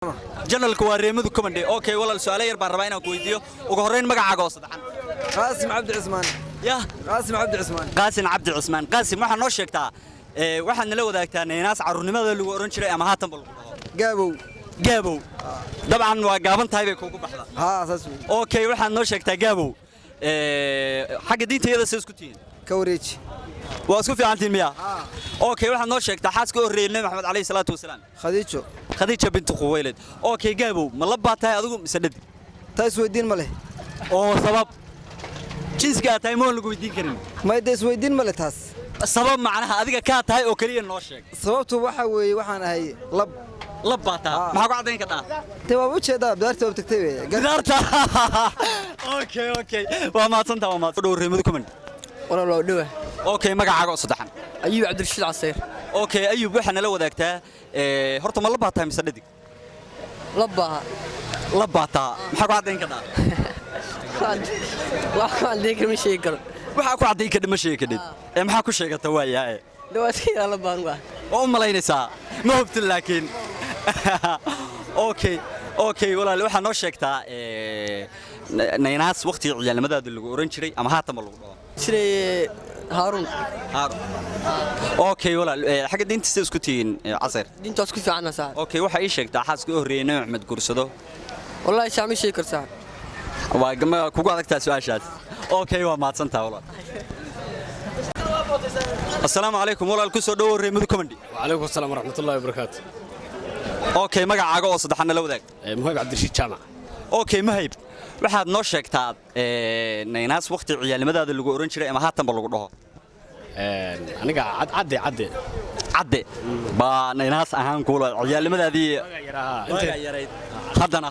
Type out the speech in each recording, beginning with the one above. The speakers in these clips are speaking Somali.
Channelku waa Reemadu Comedy. Okay walaal, su'aalo yar baan rabaa inaan ku weydiiyo. Ugu horreyn, magacaaga oo saddexan? Qaasim Cabdi Cismaan. Yah? Qaasim Cabdi Cismaan. Qaasin Cabdi Cismaan. Qaasim, waxaa noo sheegtaa, waxaad nala wadaagtaa naynaas carruurnimada lagu oran jiray ama haatanba lagu dhaho. Gaabow. Gaabow, dabcan waa gaaban tahay bay kuugu baxda. Haa, saas wey. Okay, waxaad noo sheegtaa Gaabow, xagga diinta iyada see isku tihiin? Ka wareeji. Waa isku fiicantihiin miya? Okay, waxaad noo sheegtaa xaaska u horreeyay Nabi Maxamed calayhi salaatu wasalaam. Khadiijo. Khadiija bintu Khuwaylid. Okay Gaabow, ma lab baa tahay adigu mise dhadig? Taa isweydiin ma leh. Oo sabab jinsiga aad tahay ma lagu weydiin karin? Mayda, isweydiin ma leh taas. Sabab macnaha adiga kaa tahay oo keliya noo sheeg. Sababtu waxa weeye, waxaan ahay lab. Lab baa tahay? Haa. Maxaa ku caddayn kartaa? Dee waa u jeedaa, bidaarta waa tagtay wey. Bidaarta. Okay, waa mahadsantaa, waa mahadsan dhow Reemadu Comedy. Walaal, waa dhowa. Okay, magacaaga oo saddexan? Ayuub Cabdirashiid Casayr. Okay Ayub, waxaa nala wadaagtaa, horta ma lab baa tahay mise dhadig? Labbaaha. Lab baa taha, maxaa ku caddayn kartaa? Wax ku caddayn kara ma sheegi karo. Waxaa ku caddayn kadhid ma sheegi kadhid ee maxaa ku sheegata waayahay? Dhawaadkaydaa labbaan waa. Waa u malaynaysaa, ma hubtin laakiin. Okay, walaal, waxaa noo sheegtaa, naynaas waqtigii ciyaalnimadaada lagu oran jiray ama haatanba lagu dhaho. Jiray Haaruun. Haarun. Okay walaal, xagga diinta sida isku tihiin, Casayr? Diinta waa isku fiicanna saaxib. Okay, waxaa ii sheegtaa xaaska u horreeyay Nabi Maxamed guursado. Wallaahi saa ma sheegi karo, saaxib. Waa gama kugu adagtaa su-aashaas. Okay, waa mahadsantaa walaal. Assalaamu calaykum walaal, ku soo dhowow Reemadu Comedy. وعليكم السلام ورحمة الله وبركاته. Okay, magacaaga oo saddexan nala wadaag. مهيب عبد الرشيد جامع. Okay Mahayb, waxaad noo sheegtaa, naynaas waqti ciyaalnimadaada lagu oran jiray ama haatanba lagu dhaho. aniga cadde, cadde. Cadde baa naynaas ahaan kuula ciyaalnimadaadii waagaa yarayd, haddana?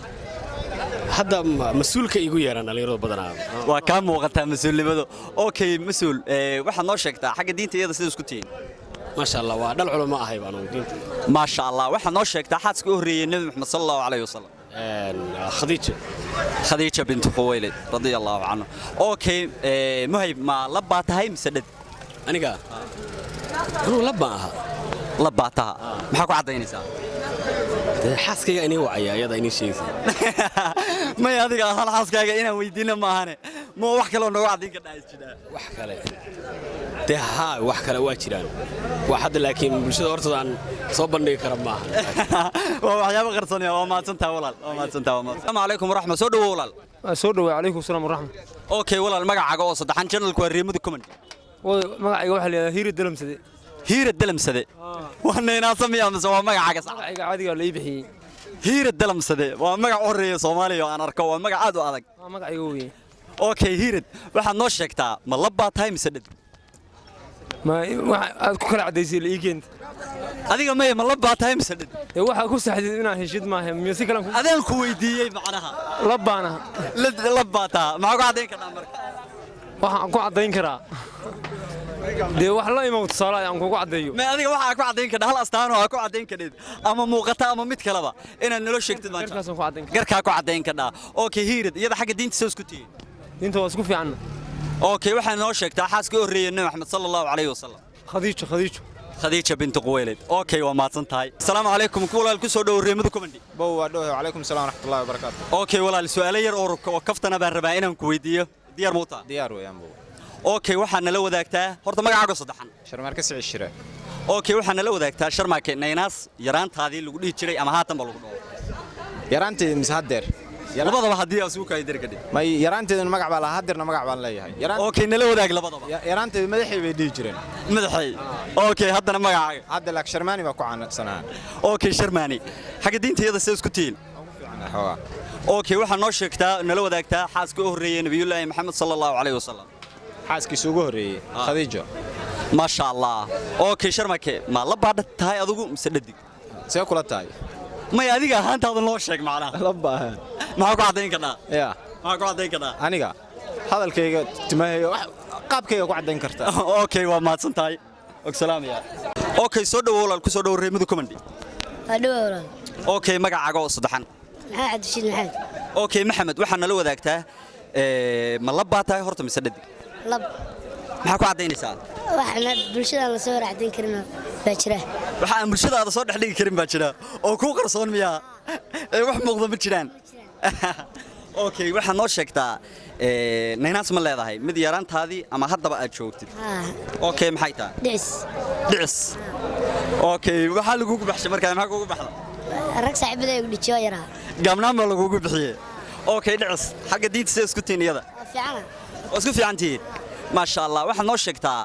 Hadda mas-uulka igu yeeraan dhalinyaradu badanaa. Waa kaa muuqataa mas-uulnimadu. Okay mas-uul, waxaad noo sheegtaa xagga diinta iyada sida isku tihiin. Maasha Allah, waa dhal culamo ahay baan diinta. Maasha Allah. Waxaad noo sheegtaa xaaska u horreeyey Nebi Maxamed sala Allahu calayhi wasalam. Khadiija. Khadiija bintu Khuwaylid radia Allahu canhu. Okay Muhayb, ma lab baa tahay mise dhad? Aniga anuu lab baan ahaa. Lab baa taha, maxaa ku caddaynaysaa? Dee xaaskayga inii wacaya, iyada inii sheegaysa. May, adiga hal xaaskaaga inaan weydiina maahane, ma wax kaloo noogu caddayn ka dhahay jiraa? Wax kale dee haa, wax kale waa jiraan, waa hadda laakiin bulshada hortooda aan soo bandhigi kara maaha. Waa waxyaabo qarsoonaya. Waa mahadsantaha walaal, waa mahadsantaha, waa mahadsan. Asalaamu calaykum waraxmat, soo dhowow walaal. Soo dhawaa, calaykum salaam waraxmat. Okay walaal, magacaaga oo saddexan? Channelku waa Reemadu Comedy. Magacayga waxaa la yidhahdaa Hiira Dalamsade. Hiira Dalamsade, waa naynaasa miya mise waa magacaaga sax? Magacayga caadigaa la ii bixiyey. Hiira Dalamsade waa magac u horreeya Soomaaliya oo aan arko, waa magac aad u adag. Waa magacayga weye. Okay Hiirad, waxaad noo sheegtaa, ma lab baa tahay mise dhad? Ma waxa aad ku kala caddaysay la ii keenta? Adiga maya, ma lab baa tahay mise dhad? Dee waxaa ku saxdid inaan heshid maaha, miyo si kalan? Adaan ku weydiiyey macnaha. Lab baan aha. Lab baa taha, maxaa ku caddayn karnaa marka? Waxaan ku caddayn karaa, dee wax la imow tusaale aan kugu caddeeyo. Ma adiga waxaa ku caddayn kardha hal astaan oo aa ku caddayn kardhid ama muuqata ama mid kaleba inaad nolo sheegtid baan jeclaa. Garkaasaan ku caddayn karaa. Garkaa ku caddayn kardhaa. Okay Hiirad, iyada xagga diinta soo isku tihiin? Diinta waa isku fiicanna. Okay, waxaad noo sheegtaa xaaska u horreeyay Nabi Maxamed sala Allahu calayhi wasalam. Khadiijo, Khadiijo. Khadiija bintu Quwaylid. Okay, waa mahadsan tahay. Asalaamu calaykum walaal, ku soo dhowow Reemadu Comedy. Bow, waa dhowe. Calaykum salaam waraxmatullahi wabarakaatu. Okay walaal, su'aalo yar oo kaftana baan rabaa inaan ku weydiiyo. Diyaar muutaa? Diyaar weeyaan, bow. Okay, waxaa nala wadaagtaa horta magacaaga saddexan. Sharmaarka Siciid Shire. Okay, waxaa nala wadaagtaa Sharmaake, naynaas yaraantaadii lagu dhihi jiray ama haatanba lagu dhaho. Yaraanteeda mise haddeer? Labadaba haddii aad isugu kaydiri kadhig. May, yaraanteedana magac baa lahaa, haddeerna magac baan leeyahay. Okay, nala wadaag labadaba. Yaraanteeda madaxii bay dhihi jireen. Madaxay. Okay, haddana magacaaga? Hadda laak Sharmaani baa ku caansanaa. Okay Sharmaani, xagga diinta iyada see isku tihiin? Xoogaa. Okay, waxaa noo sheegtaa, nala wadaagtaa xaaska u horreeyay Nabiyullaahi Maxamed sala Allahu calayhi wasalam. Xaaskiisa ugu horreeyey Khadiijo. Maasha Allah. Okay Sharmake, ma la baadha tahay adigu mise dhadig? See kula tahay? May, adiga ahaantaada noo sheeg macnaha. Laba. Maxaa ku caddayn karnaa? Ya? Maxaa ku caddayn karnaa? Aniga hadalkayga, timahayga, wax qaabkayga ku caddayn kartaa. Okay, waa mahadsan tahay, og salaamaya. Okay, soo dhowow walaal, ku soo dhowow Reemadu Comedy. Waa dhowa walaal. Okay, magacaaga oo saddexan? Maxaa Cabdishiid Maxamed. Okay Maxamed, waxaa nala wadaagtaa, ma lab baa tahay horta mise dhadig? Lab. Maxaa ku caddaynaysaa? Waxna bulshadaan la soo raacdayn karin baa jira. Waxa aan bulshadaada soo dhex dhigi karin baa jira oo kuu qarsoon miyaa? Ee wax muuqda ma jiraan. Okay, waxaad noo sheegtaa naynaas ma leedahay mid yaraantaadii ama haddaba aad joogtid? Haa. Okay, maxay tahay? Dhicis. Dhicis. Okay, waxaa lagugu baxshay markaa, maxaa kugu baxda? Rag saaxiibada igu dhijiyo yaraa. Gaabnaan baa lagugu bixiyey. Okay, dhicis, xagga diinta see isku tihiin iyada? Waa fiicana. Waa isku fiican tihiin, maasha Allah. Waxaad noo sheegtaa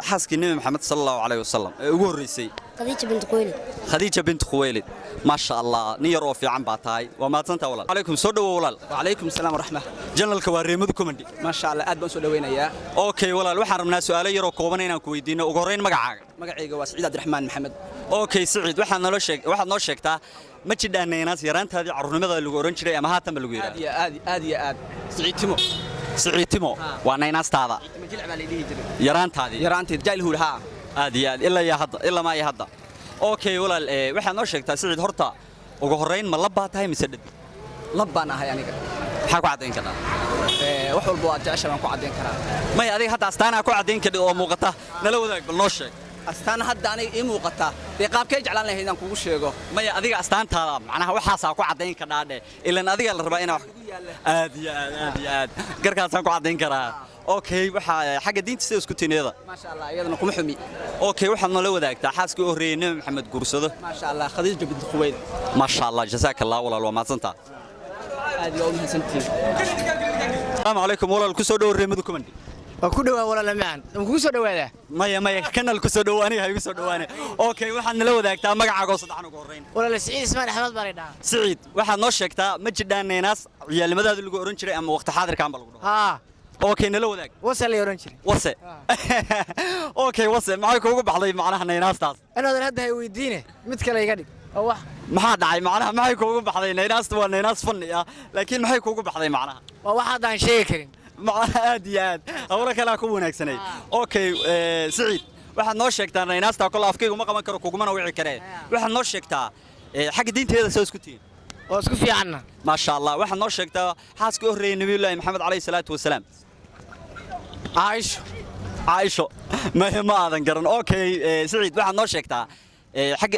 xaaskii Nebi Maxamed sala Allahu calayhi wasalam ee ugu horreysay. Khadiija bint Quwaylid. Khadiija bint Khuwaylid, maasha Allah. Nin yar oo fiican baa tahay, waa mahadsantaha walaal. Calaykum, soo dhowow walaal. وعليكم السلام ورحمة. Janalka waa Reemadu Comedy. ما شاء الله، aad baan soo dhaweynayaa. Okay walaal, waxaan rabnaa su'aalo yaroo kooban inaan ku weydiino. Ugu horreyn magacaaga? Magacayga waa Saciid Cabdiraxmaan Maxamed. Okay Siciid, waxaad noo sheegtaa ma jidhaa naynaas yaraantaadii carruurnimada lagu oran jiray ama haatanba lagu aad yidhaahdo? iyo aad, aad iyo aad, Siciid Timo. Siciidtimo waa naynastaada? Timo jilc baa la dhihi jiray. Yaraantaadii? Yaraanteed, childhood, haa. Aad iyo aad, ilaa iyo hadda, ilaa maa iyo hadda. Okay walaal, waxaad noo sheegtaa Siciid, horta ugu horreyn ma lab baa tahay mise dhadig? Lab baan ahay aniga. Maxaa ku caddayn kartaa? Wax walba waad jecesha baan ku caddayn karaa. Maya, adiga hadda astaanaa ku caddayn kadhi oo muuqata, nala wadaag, bal noo sheeg. Astaan hadda aniga ii muuqata dee qaabkee jeclaan lahayd inaan kugu sheego? Maya, adiga astaantaada macnaha waxaasaa ku caddayn kadhaa dheh, ilan adiga la rabaa inaa aad iyo aad, aad iyo aad garkaasaan ku caddayn karaa. Okay, waxaa xagga diinta sida isku tiiniyada? Maasha Allah, iyadana kuma xumi. Okay, waxaad noola wadaagtaa xaaskii u horreeyey Nebi Maxamed guursado. Maasha Allah, Khadiija bint Khuwaylid. Maasha Allah, jazaaka Allah walaal, waa mahadsantaa. Aad iyo u mahadsantihiin. Asalaamu calaykum walaal, ku soo dhowo Reemadu Comedy. Waa ku dhawaa walaal macaan, ma kugu soo dhawaadaa? Maya maya, kanal ku soo dhowo, aniga ha igu soo dhowaane. Okay, waxaad nala wadaagtaa magacaaga oo saddexan ugu horreyn. Walaal, Siciid Ismaan Axmed baan idhahaa. Siciid, waxaad noo sheegtaa ma jidhaan naynaas ciyaalnimadaada lagu oran jiray ama waqti xaadirkan ba lagu dhaho? Haa. Okay, nala wadaag. Wasa la oran jiray. Wase. Okay, wase maxay kuugu baxday macnaha naynaastaas? Inaadan hadda hay weydiine, mid kale iga dhig oo wax. Maxaa dhacay macnaha, maxay kuugu baxday naynaasta? Waa naynaas fanni ah, laakiin maxay kuugu baxday macnaha? Waa wax hadda aan sheegi karin. Macnaha aad iyo aad hawlo kalaa ku wanaagsanayd. Okay Siciid, waxaad noo sheegtaa naynaasta kol afkaygu ma qaban karo kugumana wici karee. Waxaad noo sheegtaa xagga diinteeda soo isku tihiin? Waa isku fiicanna. Maasha Allah. Waxaad noo sheegtaa xaaskii u horreeyey Nabiyullaahi Maxamed calayhi salaatu wasalaam. Caaisho. Caaisho. Ma aadan garan. Okay Siciid, waxaad noo sheegtaa xagga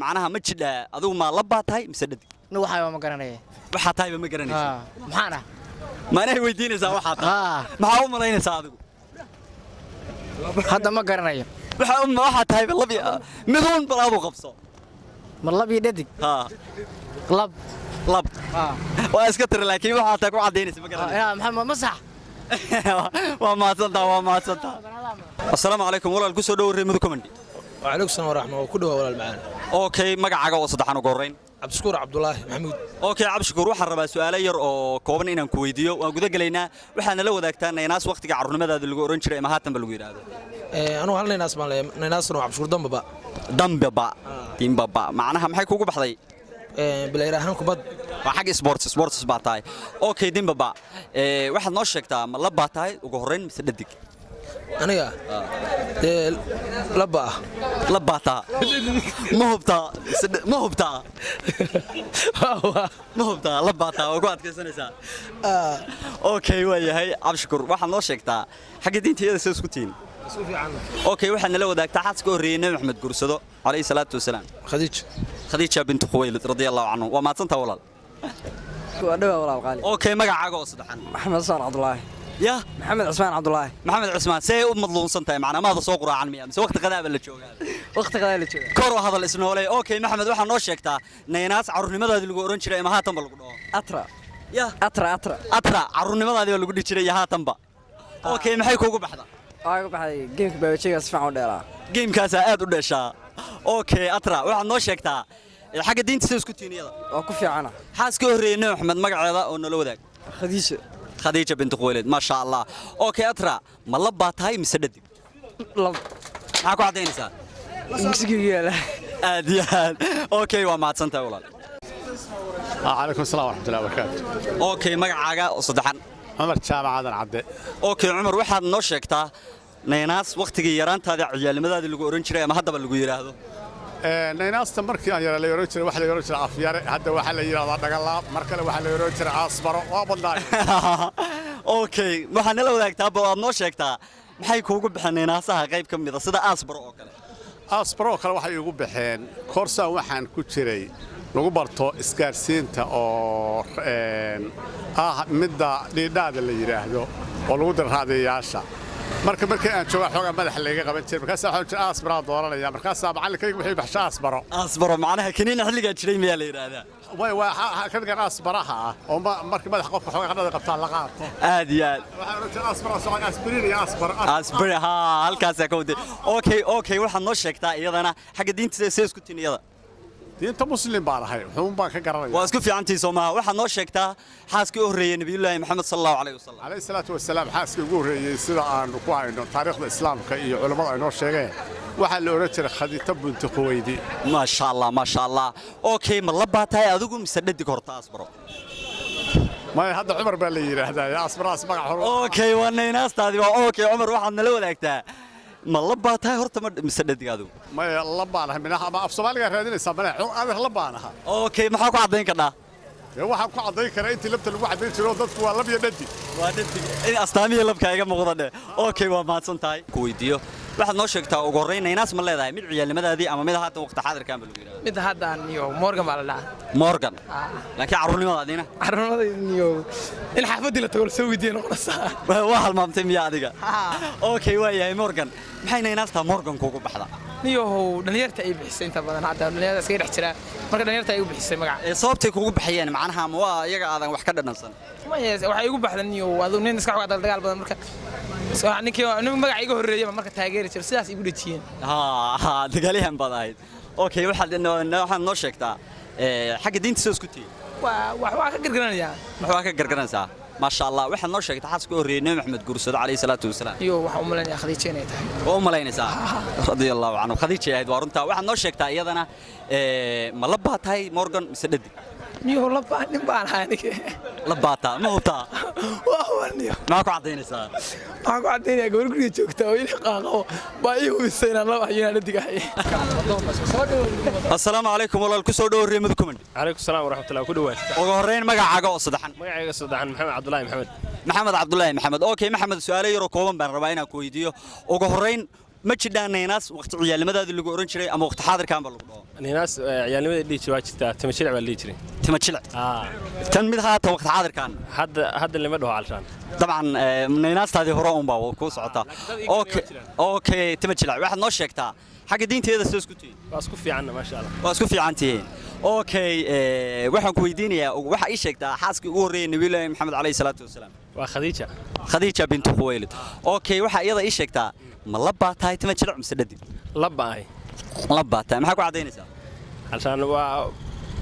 macnaha ma jidhaa adigu ma lab baa tahay mise dhadig? Nu waxaa ma garanaya. Waxaa tahayba ma garanaysa? Maxaan ah? Maanahay weydiinaysaa waxaa tahay? Maxaa u malaynaysaa adigu? Hadda ma garanayo. Waxaa tahayba lab iyo miduun, bal adu qabso. Ma lab iyo dhadig? Haa. Lab. Lab waa iska tiri, laakiin waxaa tahay ku caddaynaysa ma garanaysa. Maxamed, ma sax? Waa mahadsantaa, waa mahadsantaa. Assalaamu calaykum walaal, ku soo dhowo Reemadu Comedy. وعليكم السلام ورحمة الله، كله ولا المعان. Okay, magacaaga oo saddexan ugu horreyn. عبد الشكور عبد الله محمود. Okay Cabdishakuur, waxaan rabaa su'aalo yar oo kooban inaan ku weydiiyo, waan guda gelaynaa. Waxaa nala wadaagtaa naynaas waqtiga carruurnimadaada lagu oran jiray ama haatanba lagu yidhaahdo. أنا هل ناس مال ناس عبد الشكور دمبا. Dambaba, dimbaba, macnaha maxay kugu baxday? Player ahaan kubad. Waa xagga sports, sports baa tahay. Okay dimbaba, waxaad noo sheegtaa ma lab baa tahay ugu horreyn mise dhadig? aniga dee laba ah. Lab baa taha, ma hubtaa? Ma hubtaa? Ma hubtaa lab baa taha? Waa ku adkaysanaysaa. Okay, waa yahay Cabdishakuur, waxaad noo sheegtaa xagga diinta iyada sida isku tihiin. Okay, waxaad nala wadaagtaa xaaska u horreeyey Nebi Maxamed guursado calayhi salaatu wasalaam. Khadiij. Khadiija bint Khuwaylid radia Allahu canhu. Waa mahadsantaa walaal. Waa dhawaa walaal qaali. Okay, magacaaga oo saddexan. Maxamed Cusmaan Cabdulaahi. Ya? Maxamed Cusmaan Cabdulaahi. Maxamed Cusmaan, see u madluunsan tahay macnaa? Maada soo quraacan miya mise waqti qadaaba la joogaa? Waqti qadaa la joogaa. Kor oo hadal isnoole. Okay Maxamed, waxaa noo sheegtaa naynaas carruurnimadaadii lagu oran jiray ama haatanba lagu dhaho. Atra. Ya? Atra, atra. Atra carruurnimadaadii baa lagu dhihi jiray iyo haatanba. Okay, maxay kuugu baxda? Waxaa ku baxday gameka baabajeega si fiican u dheelaa. Gamekaasaa aad u dheeshaa. Okay atra, waxaad noo sheegtaa xagga diinta sida isku tiiniyada. Waa ku fiicana. Xaaskii horreeyey Nebi Maxamed magaceeda oo nala wadaag. Khadiija. Khadiija bint Khuwaylid, maasha Allah. Okay atra, ma lab baa tahay mise dhadig? Lab. Maxaa ku caddaynaysaa? Mugsiga yaala. Aad iyo aad. Okay, waa mahadsantahay walaal. عليكم السلام ورحمة الله وبركاته. Okay, magacaaga oo saddexan. عمر جامع عادن عبد. Okay Cumar, waxaad noo sheegtaa naynaas waqtigii yaraantaada ciyaalnimadaadii lagu oran jiray ama haddaba lagu yidhaahdo. Naynaasta markii aan yaraa la oran jiray, waxa la oran jiray afyare, hadda waxaa la yidhahdaa dhagalaab, mar kale waxaa la oran jiray aasbaro, waa badnaay. Okay, waxaad nala wadaagtaa bal aad noo sheegtaa maxay kuugu baxeen naynaasaha qayb ka mid a sida aasbaro oo kale. Asbaroo kale waxay igu baxeen koorsaan waxaan ku jiray lagu barto isgaarsiinta oo ah midda dhiidhaada la yidhaahdo oo lagu dira raadiyayaasha. Marka markii aan jooga xoogaa madaxa layga qaban jiray, markaasaa waxaan jiray asbaraa dooranaya, markaasaa macallinkayga wuxuu baxsha asbaro. Asbaro macnaha kaniina xilligaa jiray miyaa la yidhaahdaa? Way waa kan asbaraha ah oo markii madaxa qofka xoogaa qadhada qabtaa la qaato. Aad iyo aad. Waxaan oran jiray asbaro socon asbirin iyo asbaro. Asbaro, haa, halkaasaa ka waday. Okay, waxaad noo sheegtaa iyadana xagga diinta see isku tin iyada. Diinta muslim baan ahay, wuxuun baan ka garanaya. Waa isku fiicantii Soomaa. Waxaad noo sheegtaa xaaskii u horreeyay Nabiyullaahi Maxamed sallallahu alayhi wasallam. Alayhi salaatu wasalaam. Xaaskii ugu horreeyay sida aanu ku hayno taariikhda islaamka iyo culimmada ay noo sheegeen waxaa la oran jiray Khadiija binti Khuwaydi. Maasha Allah, maasha Allah. Okay, ma la baatahay adigu mise dhadig horta asbaro? Maya, hadda Cumar baa la yidhaahdaa asbaraas magac hore. Okay, waa naynastaadi waa. Okay, Cumar, waxaad nala wadaagtaa ma la baatahay horta ma mise dhadig adigu? Maya, la baan ahay minaha ama af Soomaaliga raadinaysaa maya adeer la baan ahaa. Okay, maxaa ku caddayn karnaa? Dee waxaan ku caddayn karaa intii labta lagu caddayn jiro dadku waa lab iyo dhadig. Waa dhadig. In astaamihii labka iga muuqda dheh. Okay, waa mahadsan tahay. Ku weydiiyo. Waxaad noo sheegtaa ugu horreyn naynaas ma leedahay mid ciyaalnimadaadii ama mid haatan waqti xaadirkan ba lagu yidhahdaa? Mid haddaan iyo Morgan baa la dhahaa. Morgan. Laakiin carruurnimadaadiina? Carruurnimada iyo in xaafaddii la tago la soo weydiiyo noqonaysaa. Waa halmaamtay miyaa adiga? Okay, waa yahay Morgan. Maxay naynaastaa Morgan kuugu baxda? Niyow dhalinyarta ay bixisay inta badan hadda dhalinyarta iskaga dhex jira marka dhalinyarta ay u bixisay magaca. Sababtay kuugu baxayeen macnaha ma waa iyaga aadan wax ka dhadhansan? Maya, waxay igu baxdan niyow aduu nin iska xogaa dagaal badan marka ninkii nin magaca iga horreeyay marka taageeri jiray sidaas igu dhajiyeen. Haa, dagaalyahan baad ahayd. Okay, waxaad noo sheegtaa xagga diinta soo isku tihiin? Waa ka gargaranayaa. Wax waa ka gargaranaysaa. Maasha Allah, waxaad noo sheegtaa xaaska u horreeyay Nabi Maxamed guursado calayhi salaatu wasalaam. Iyo waxaan u malaynayaa Khadiija inay tahay. Waa u malaynaysaa? Radiyallahu canhu. Khadiija ahayd waa runtaa. Waxaad noo sheegtaa iyadana ma la baatahay Morgan mise dhadig? Niyow la baa nin baan ahay aniga. La baataa, ma hubtaa? Waa hubanniyo. Maxaa ku caddaynaysaa? Waxaan ku caddaynayaa gabar guriga joogta oo ila qaaqo baa ii hubisay inaan laba hayo inaan dhadig ahay. Assalaamu calaykum walaal, ku soo dhawow Reemada Kumandi. Calaykum salaam waraxmatullahi, ku dhawaad. Ugu horreyn magacaaga oo saddexan. Magacayga saddexan Maxamed Cabdullaahi Maxamed. Maxamed Cabdullaahi Maxamed. Okay, Maxamed, su'aalo yar oo kooban baan rabaa inaan ku weydiiyo. Ugu horreyn ma jidhaan naynaas waqti ciyaalnimadaadii lagu oran jiray ama waqti xaadirkan ba lagu dhaho? Naynaas ciyaalnimadii dhihi jiray waa jirtaa, tima jilic baa la dhihi jiray. Tima jilic. Tan mid haatan waqti xaadirkan. Hadda lama dhaho calshaan. Dabcan naynaastaadii hore uun baa kuu socotaa. Okay, tima jilic. Waxaad noo sheegtaa xagga diinteeda soo isku tihiin? Waa isku fiicanna maasha Allah. Waa isku fiican tihiin. Okay, waxaan ku weydiinayaa waxa ii sheegtaa xaaskii ugu horreeyay Nabiyullaahi Maxamed calayhi salaatu wasalaam. Waa Khadiija. Khadiija bintu Khuwaylid. Okay, waxa iyada ii sheegtaa ma la baatahay tima jilic mise dhadig? La baahay. La baatahay. Maxaa ku caddaynaysaa? Halshaan waa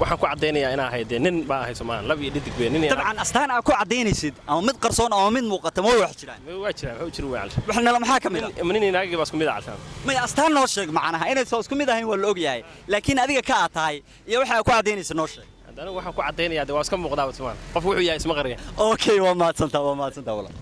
waxaan ku caddaynayaa inaan ahay dee nin baa ahay Soomaali lab iyo dhadig bee nin. Dabcan astaan aad ku caddaynaysid ama mid qarsoon ama mid muuqata ma wax jiraan? Waa jiraan, waxa u jira waa calshaan. Wax nala maxaa ka mid ah? Nin iyo naagii baa isku mid ah calshaan. May astaan noo sheeg macnaha inay soo isku mid ahayn waa la ogyahay, laakiin adiga ka aad tahay iyo waxa aad ku caddaynaysa noo sheeg. Haddana waxaan ku caddaynayaa dee waa iska muuqdaa Soomaali. Qof wuxuu yahay isma qariya. Okay, waa mahadsantaa, waa mahadsantaa walaal.